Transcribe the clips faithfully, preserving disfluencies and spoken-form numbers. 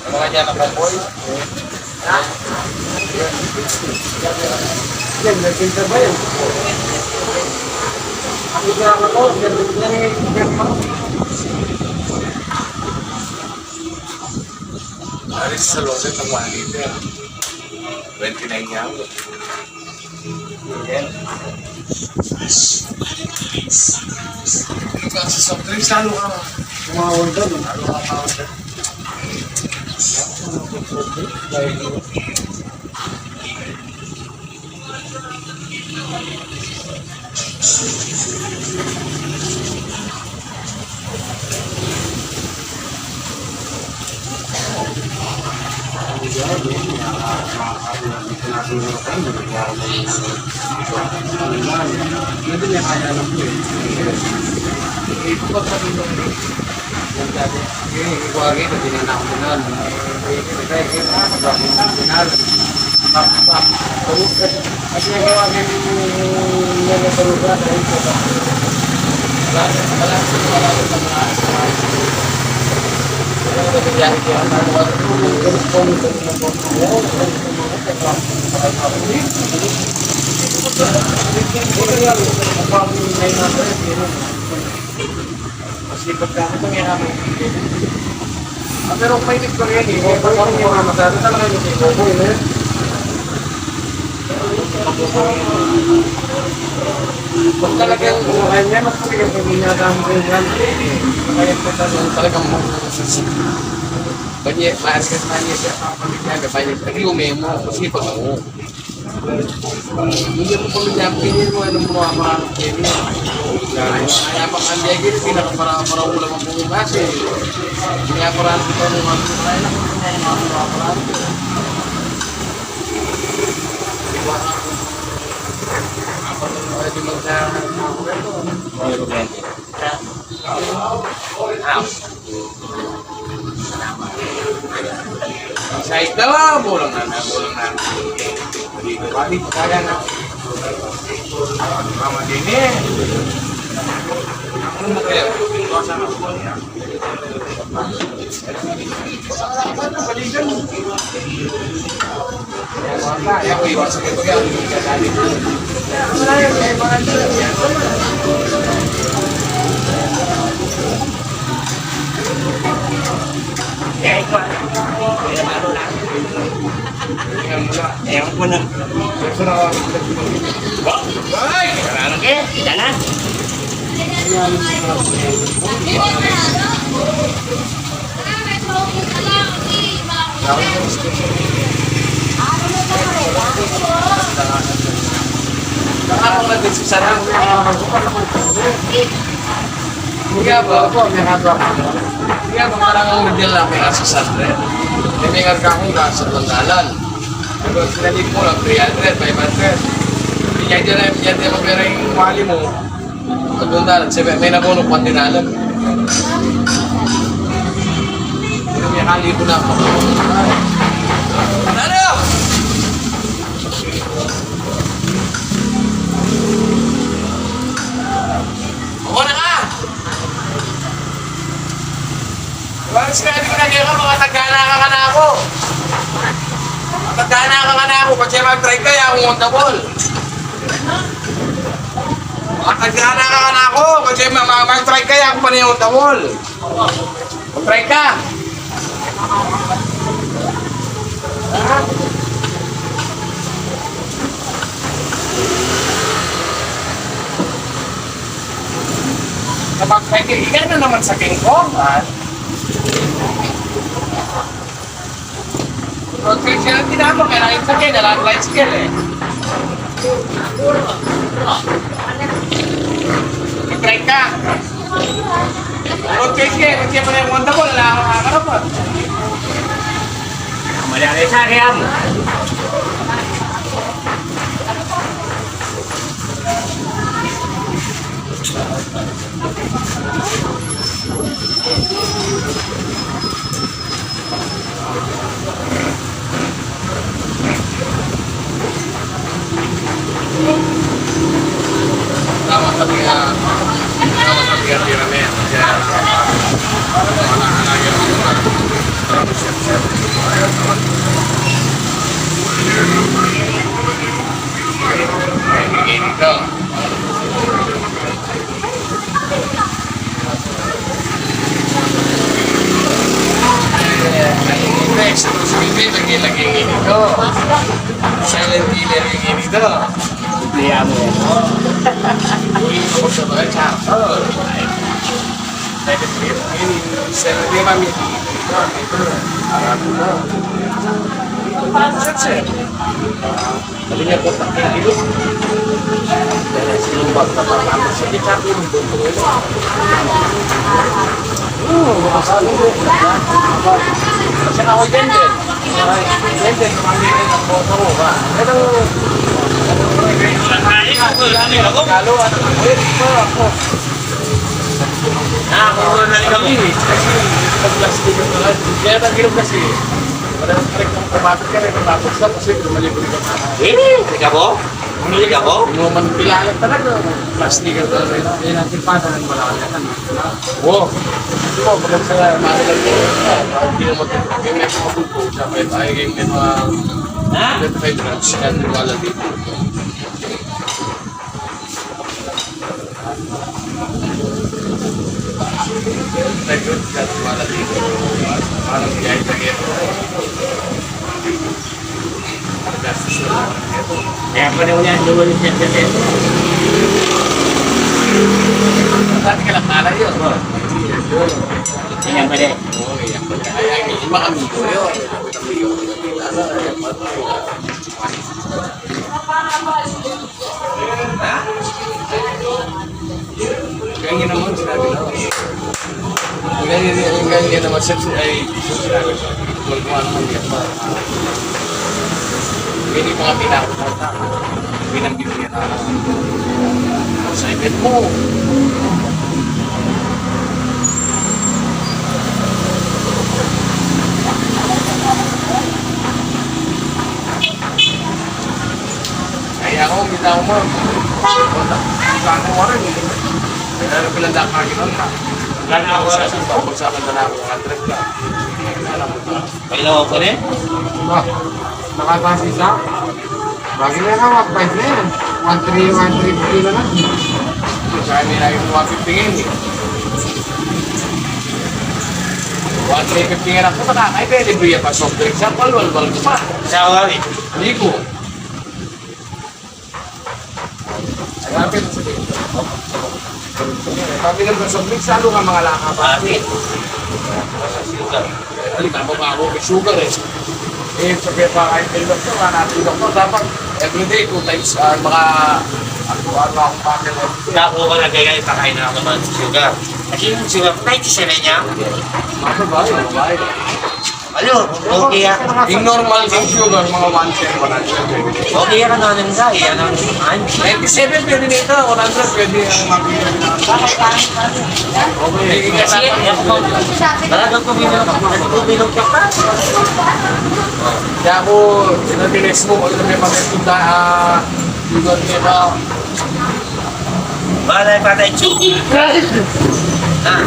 Ano nga dyan, ang kapoy? Ha? Yan, nagpinta ba yan? Ang isa ko, yan, yan, yan, yan. Alis sa lote ng one liter. Twenty-nine yan. Yan. Yung klase soft drinks, lalo ka umawal doon, lalo ka umawal doon. Masipag ka, ito nga naman. Ah, pero kung may tiktok yan, eh, kung may tiktok yan, masarap talaga yung tiktok ko, eh. Pag talagang, ano yan, mas talagang pamilya sa amin, yan. Kaya pa talagang, talagang mo-, banye, maaari ka sa kanya siya, kapamilya, banye, pag-iume mo, masipag ako. Hindi mo pamilya, pili mo, ano mo, mga, mga, kaya pa kami, kaya pinakapara-, para ulam ang buong kasi. Kaya para sa ito, mga, mga, mga, mga, mga, Sa ito, bulang na, bulang na. Dito, balik, kaya na. Mama, dini. Ano na kaya? Iwasan na. Ewan ko na. Hoy! Wala na, ke? Kita na. Ako nga din si Sarang. Nga ba? Nga ba, parang ang nadil na kaya si Sandre? May ngarga akong gasat ng dalan. Pero sinali ko lang, three hundred, five hundred. Hindi niya dyan, hindi niya dyan mapera yung wali mo. Pagpunta lang, sabi, may nabono, kwan din alam. Pero may kalibo na ako. Ano? Ako na ka! Bakit sinabi ko na di ka, mga tagana ka ka na ako? Gana ka kanaku, kasi mag-try ka, ya kung on the ball. At gana ka kanaku, kasi ma-, ma-, mag-try ka, ya kung pa niya on the ball. Mag-try ka. Kapag pwede, iyan na naman sa kingkong, ha? Road tricycle ang ginagawa, kaya nakita kayo, nalang tricycle eh. Mag-try ka. Road tricycle, kasi mo na yung Honda ko, wala akong kakarap ah. Mali ang isa, kaya mo. Tama sabi nga, tama sabi nga, tira na yan. Kaya, wala ka na yan. Tama siya, siya. Ay, ito. Next, lagi-lagi ini to. Silent killer ini to. Kaya mo. Uy, ako sa mga chapter. Silent killer ini. Silent killer ini. Arap na. Sir, sir. Sabi niya, "Puta, kaya ilog." Dahil sinumbak na pa namin sa gitna, yung bundok. Oo, makasalo ko. Kasi ako, Denden. Denden, kami rin ang boto ko, ba? Ano? Kalo, ano? Wait, pa ako. Ah, kung ano na kami, eh. Kasi, pag plastic ang mga, kaya nagilog kasi. Wala nang trek ng pumasok ka rin, tapos na kasi bumalik-balik ka na. Eh, ikaw po? Ikaw po? Yung mga manpilalan talaga, plastic ang talaga. Yan ang tipanan, wala ka na. Wow. Gusto mo, pag sa mga nagkakita, hindi naman yung may mga bulto, sa may tayo, yung may mga Ha? Twenty-five grams, kaya wala dito. Medyo, medyo wala dito. Parang biyay na ito. Gastos na lang ito. Kaya pa rin yan, lumalis yan kasi. Dati ka lang pala yun. Yan pa rin. Oo, yan pa rin. Ay, ay, yung mga amigo yun. Amigo yun. Ano, yan pa rin. Ganyan naman, sinabi na. Ganyan, ganyan naman, sir, ay, sinabi ko. Magkuha naman yan pa. Hindi pa nga pinapatata. Binanggit niya na. Sa event mo. Kaya ako, kita ko, ma'am. Kita ko, ma'am. Kaya na pala, dak, makikita ka. Gana ako sa pagsa ka na ako, hundred ka. Kailangan ko na eh. Ba, nakatasi sa? Bagay na nga, one five na yan. One three, one three fifty na lang. Kaya may lagi mo one fifty ngayon eh. One three fifty nga lang. Basta kakay, pwede libre pa soft drinks. Sa walwal, walwal ko pa. Sa wali. Hindi ko. Sabi ng soft drinks, lalo nga mga lakad. Bakit? Sa sugar. Dali, tama ba ako may sugar eh. Eh, sabi pa kahit may doktor, hanapin doktor, dapat everyday, two times, ah, mga, ano, ano akong pamilya. Kaya ako ka nagkaya, ipakain na ako naman sa sugar. Kasi yung sugar, ninety-seven niya. Mga babae, babae. Ano? Okay, ah. Yung normal kang sugar, mga one ten, one hundred. Okay, ano, ano, ano, ano, ano? Ninety-seven, pwede na ito. One hundred, pwede ang mabili na. Okay. Kasi, eh, ako, talagang kumilos, kumilos ka pa. Kaya ako, sinabi na smoke, ano, may pagkasunta, ah, sugar nila. Balay patay, Chu. Ah.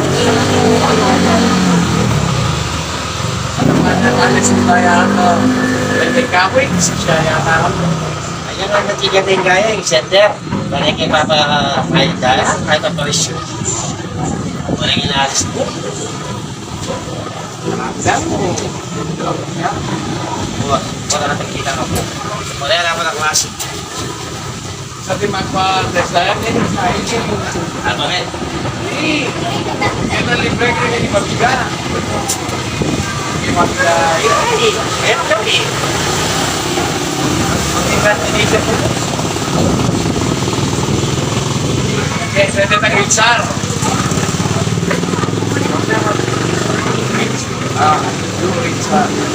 Alis mo kaya ako. Pwede Kapoy, siya yata ako. Ayan ang natigating kaya, yung center. Parang kay Papa, kay Daya, kay Papa Risyo. Parang inalis ko. Alam mo. Wala, wala na pagkita nga po. Wala na pala klase. Sa di magpa-test tayo, eh. Ano, eh? Eh, ito libre ko yung ipabiga. Ipabiga. Eh, eh, eh. Ipabiga, hindi siya po. Eh, pwede tayo, Richard. Ah, yung Richard.